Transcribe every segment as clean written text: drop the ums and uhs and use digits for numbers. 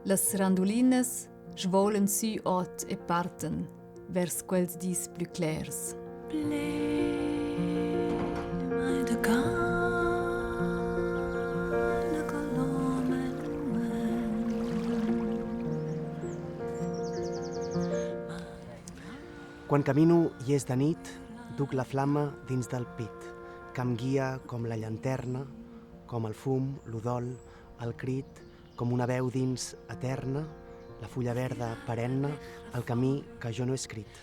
Las randulinas svoulan sü ot e partan vers quels dis plü clers. Quan camino i és de nit, duc la flama dins del pit, que em guia com la llanterna, com el fum, l'udol, el crit, com una veu dins eterna, la fulla verda perenne, el camí que jo no he escrit,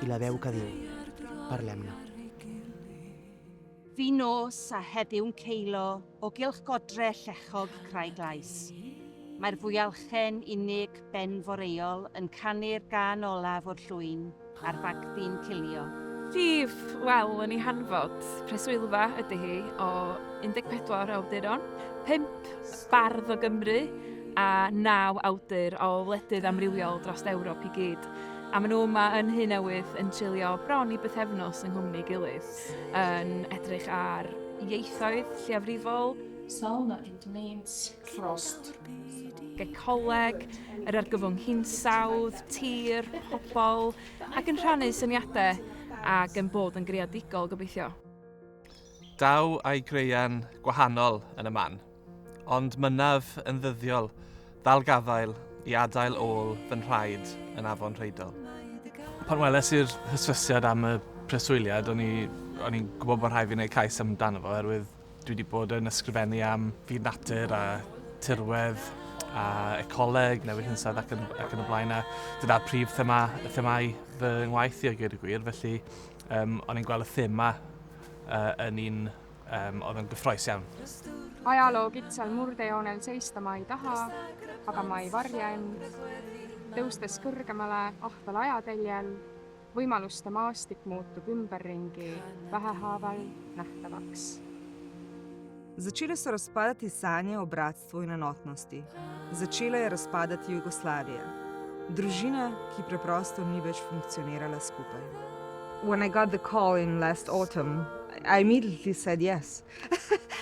i la veu que diu, parlem-ne. Fu nos a heddiw'n ceulo o gylch godre llechog Craig Glais. Mae'r fwyalchen unig ben foreuol yn canu'r gân olaf o'r llwyn a'r fagddi'n cilio. Prif, wel, yn ei hanfod, preswylfa ydy hi o 14 o awduron, 5 bardd o Gymru a 9 awdur o wledydd amrywiol dros Ewrop i gyd. A maen nhw yma yn Nhŷ Newydd yn treulio bron i bythefnos yng nghwmni gilydd, yn edrych ar ieithoedd lleiafrifol, Sauna, it means frost. Ecoleg, yr argyfwng hinsawdd, tir, pobl, ac yn rhannu syniadau ac yn bod yn greadigol gobeithio. Daw a'i graean gwahanol yn y man, ond mynnaf yn ddyddiol ddal gafael i adael ôl fy nhraed yn afon Rheidol. Pan weles i'r hysbysiad am y preswyliad, o'n i'n gwybod bod rhaid fi wneud cais amdano fo, oherwydd Dwi wedi bod yn ysgrifennu am fyd natur a tirwedd a ecoleg, newid hinsawdd ac yn, ac yn y blaen. A dyna'r prif thema, themau fy ngwaith i a gweud y gwir. Felly um, o'n i'n gweld y thema uh, yn un um, oedd yn gyffroes iawn. Ajaloo kitsal murdejoonel seista ma ei taha, aga ma ei varja end. Tõustes kõrgemale ahval ajateljel, võimaluste maastik muutub ümberringi vähehaaval nähtavaks. Začele so razpadati sanje o bratstvu in enotnosti. Začela je razpadati Jugoslavija. Družina, ki preprosto ni več funkcionirala skupaj. When I got the call in last autumn, I immediately said yes.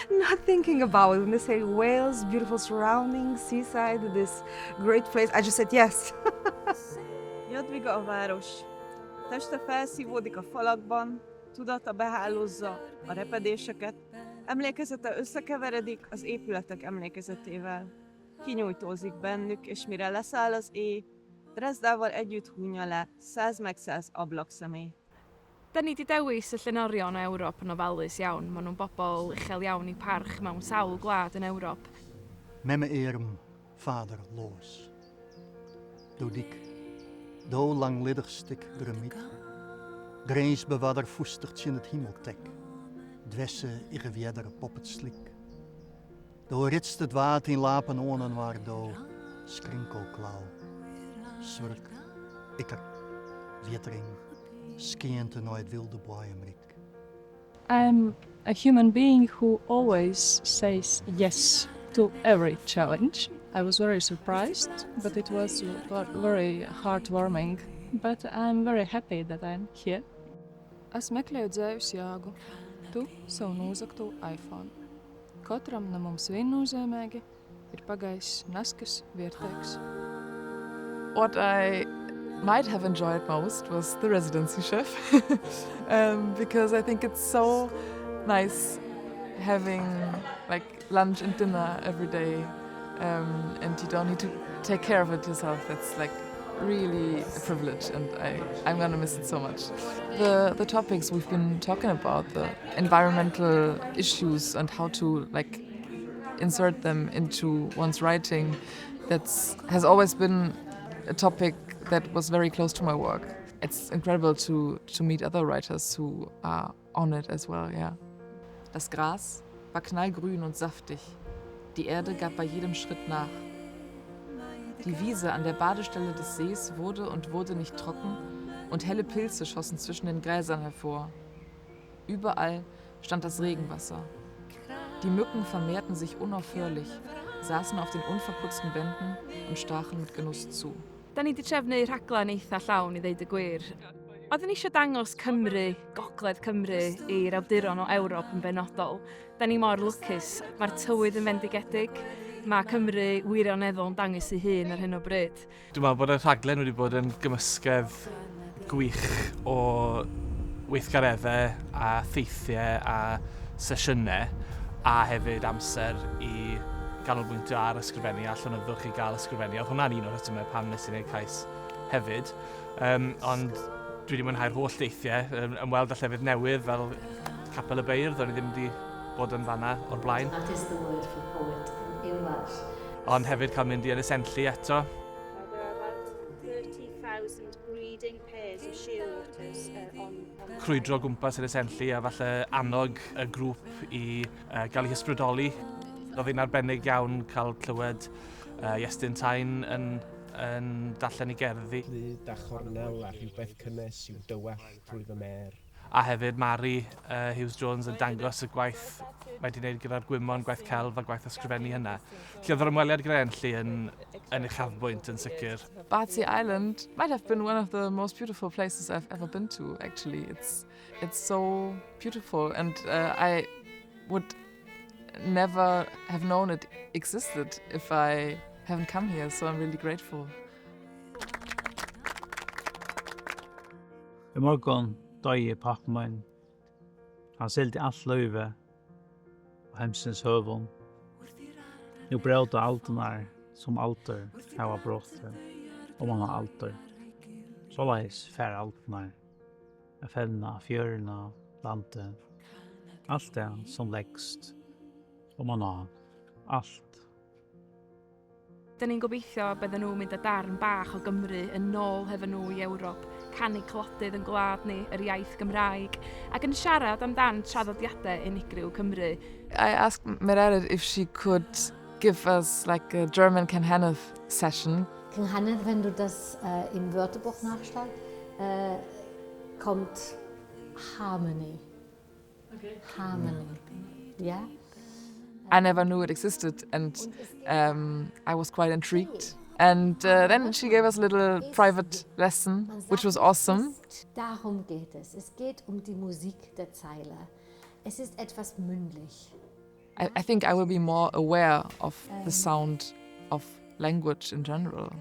Not thinking about it. When they say Wales, beautiful surroundings, seaside, this great place, I just said yes. Jadwiga a város. Teste felszívódik a falakban, tudata behálózza a repedéseket, emlékezete összekeveredik az épületek emlékezetével. Kinyújtózik bennük, és mire leszáll az éj, Drezdával együtt hunja le száz meg száz ablakszemély. Da ni 'di dewis y llenorion o Ewrop yn ofalus iawn. Maen nhw'n bobl uchel iawn i'w parch mewn sawl gwlad yn Ewrop. Memme earm, vader loas. Do dyk, do langliddich stik graniet, grinsbewarder fûstich tsjin it himeltek, dwerse iggewearder boppe it slyk. Do ritst it waad yn lapen oaninoar, do skrinkelklau, swurk, ikker, wjittering, skeante nei it wylde boaiemryk. I'm a human being who always says yes to every challenge. I was very surprised, but it was very heartwarming. But I'm very happy that I'm here. Es meklēju dzeivis jāgu, tu savu nūzagtū iPhone. Kotram nu mums vīnnūzeimeigi ir pagaiss nazkas vierteigs. What I might have enjoyed most was the residency chef because I think it's so nice having like lunch and dinner every day and you don't need to take care of it yourself. That's like really a privilege and I, I'm gonna miss it so much. The, the topics we've been talking about, the environmental issues and how to like insert them into one's writing, that's has always been a topic that was very close to my work. It's incredible to, to meet other writers who are on it as well, yeah. Das Gras war knallgrün und saftig. Die Erde gab bei jedem Schritt nach. Die Wiese an der Badestelle des Sees wurde und wurde nicht trocken und helle Pilze schossen zwischen den Gräsern hervor. Überall stand das Regenwasser. Die Mücken vermehrten sich unaufhörlich, saßen auf den unverputzten Wänden und stachen mit Genuss zu. Da ni 'di trefnu rhaglen eitha llawn i ddeud y gwir. Oedden ni eisiau dangos Cymru, Gogledd Cymru, i'r awduron o Ewrop yn benodol. Da ni mor lwcus, mae'r tywydd yn fendigedig. Mae Cymru wirioneddol yn dangos ei hun ar hyn o bryd. Dwi'n meddwl bod y rhaglen wedi bod yn gymysgedd gwych o weithgareddau a theithiau a sesiynau a hefyd amser i ganolbwyntio ar ysgrifennu a llonyddwch i gael ysgrifennu. Oedd hwnna'n un o'r rhesymau pam nes i wneud cais hefyd. Um, ond dwi wedi mwynhau'r holl deithiau, ymweld â llefydd newydd fel Capel y Beirdd, o'n i ddim wedi bod yn fanna o'r blaen. That is the word for poet in Welsh. Ond hefyd cael mynd i Ynys Enlli eto. There are about 30,000 breeding pairs of shearwaters on, on Crwydro gwmpas Ynys Enlli a falle annog y grŵp i gael eu hysbrydoli. Oedd hi'n arbennig iawn cael clywed Iestyn Tyne yn, yn darllen ei gerddi. Glud a chornel a rhywbeth cynnes i'w dywallt trwy fy mêr. A hefyd Mari Hughes Jones yn dangos y gwaith mae wedi gwneud gyda'r gwymon, gwaith celf a gwaith ysgrifennu hynna. Felly oedd yr ymweliad gyda Enlli yn, yn uchafbwynt yn sicr. Bardsey Island might have been one of the most beautiful places I've ever been to, actually. It's, it's so beautiful and I would never have known it existed if I haven't come here, so I'm really grateful. I morgon døye pappen min. Han siglde alt løyve og heimsins høvun. Nu bråta aldunar som aldur hava brotið og man har aldur. Såleis fær aldunar a fevna fjøruna, landet, alt det som leggst og man har alt. Da ni'n gobeithio bydden nhw'n mynd â darn bach o Gymru yn ôl hefo nhw i Ewrop, canu clodydd yn gwlad ni, yr iaith Gymraeg, ac yn siarad amdan traddodiadau unigryw Cymru. I asked Mererid if she could give us like a German Cynghanedd session. Cynghanedd, wenn du das im Wörterbuch nachschlagst, kommt Harmony. Okay. Harmony. Ja? I never knew it existed, and I was quite intrigued. And then she gave us a little private lesson, which was awesome. Darum geht es. Es geht um die Musik der Zeile. Es ist etwas mündlich. I think I will be more aware of the sound of language in general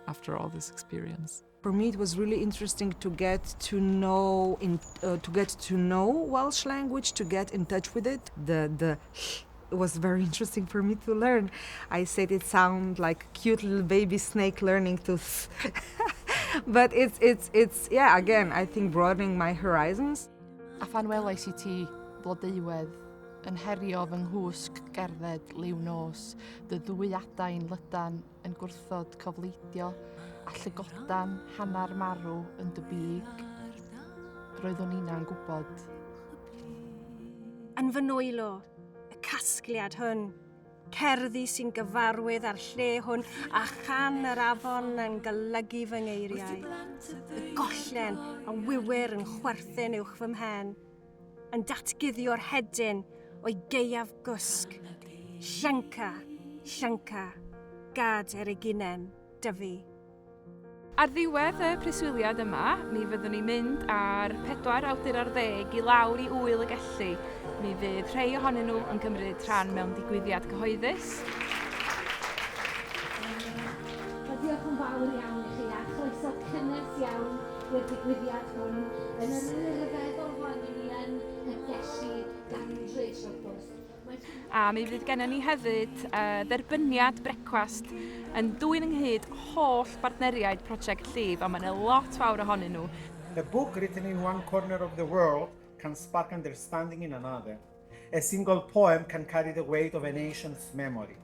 after all this experience. For me, it was really interesting to get to know in, to get to know Welsh language, to get in touch with it. The it was very interesting for me to learn. I said it sounded like a cute little baby snake learning to but it's yeah, again, I think broadening my horizons. A phan welais i ti blodeuwedd yn herio fy nghwsg gerdded liw nos, dy ddwy adain lydan yn gwrthod cofleidio, a llygodan hannar marw yn dy big. Roeddwn inna'n gwybod. Yn fy nwylo, y casgliad hwn, cerddi sy'n gyfarwydd â'r lle hwn a chan yr afon yn golygu fy ngeiriau. Y gollen a wiwyr yn chwerthin uwch fy mhen, yn datguddio'r hedyn o'i gaeaf gwsg. Llynca, llynca, gad yr eginen, dyfu. Ar ddiwedd y preswyliad yma, mi fyddwn ni'n mynd ar 4 awdur ar 10 i lawr i Ŵyl y Gelli. Mi fydd rhai ohonyn nhw yn cymryd rhan mewn digwyddiad cyhoeddus. Wel, diolch yn fawr iawn i chi a chroeso cynnes iawn i'r digwyddiad hwn yn yr ryfeddol hon i ni yn y Gelli Dandridge, wrth gwrs. A mi fydd gennym ni hefyd dderbyniad brecwast yn dwyn ynghyd holl bartneriaid Prosiect Llif, a mae yna lot fawr ohonyn nhw. A book written in one corner of the world can spark understanding in another. A single poem can carry the weight of a nation's memory.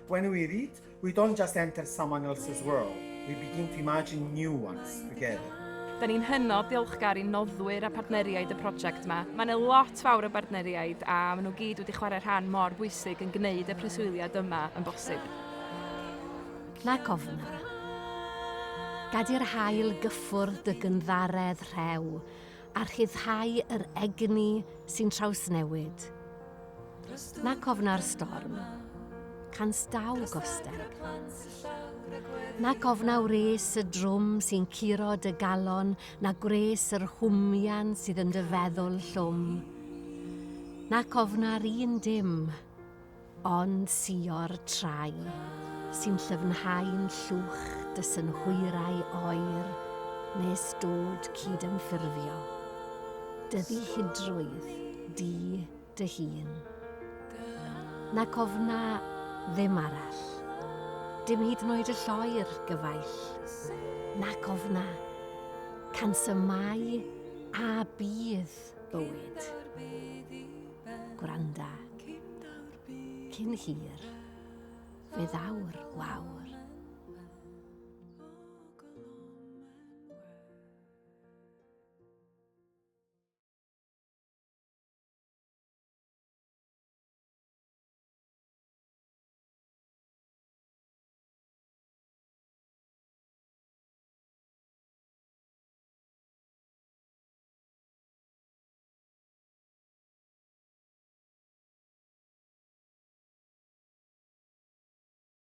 When we read, we don't just enter someone else's world. We begin to imagine new ones together. Da ni'n hynod diolchgar i noddwyr a partneriaid y prosiect yma. Mae yna lot fawr o bartneriaid a maen nhw gyd wedi chwarae rhan mor bwysig yn gwneud y preswyliad yma yn bosib. Nac ofna. Gad i'r haul gyffwrdd dy gynddaredd rhew a rhyddhau yr egni sy'n trawsnewid. Nac ofna'r storm. Cans daw gosteg. Nac ofna wres y drwm sy'n curo dy galon, na gwres yr hwmian sydd yn dy feddwl llwm. Nac ofna'r un dim, Ond sio'r trai sy'n llyfnhau'n llwch dy synhwyrau oer nes dod cydymffurfio. Dy ddihidrwydd di dy hun. Nac ofna ddim arall. Dim hyd yn oed y lloer, gyfaill. Nac ofna. Cansymau a bydd bywyd. Gwranda. Cyn hir, fe ddawr wawr.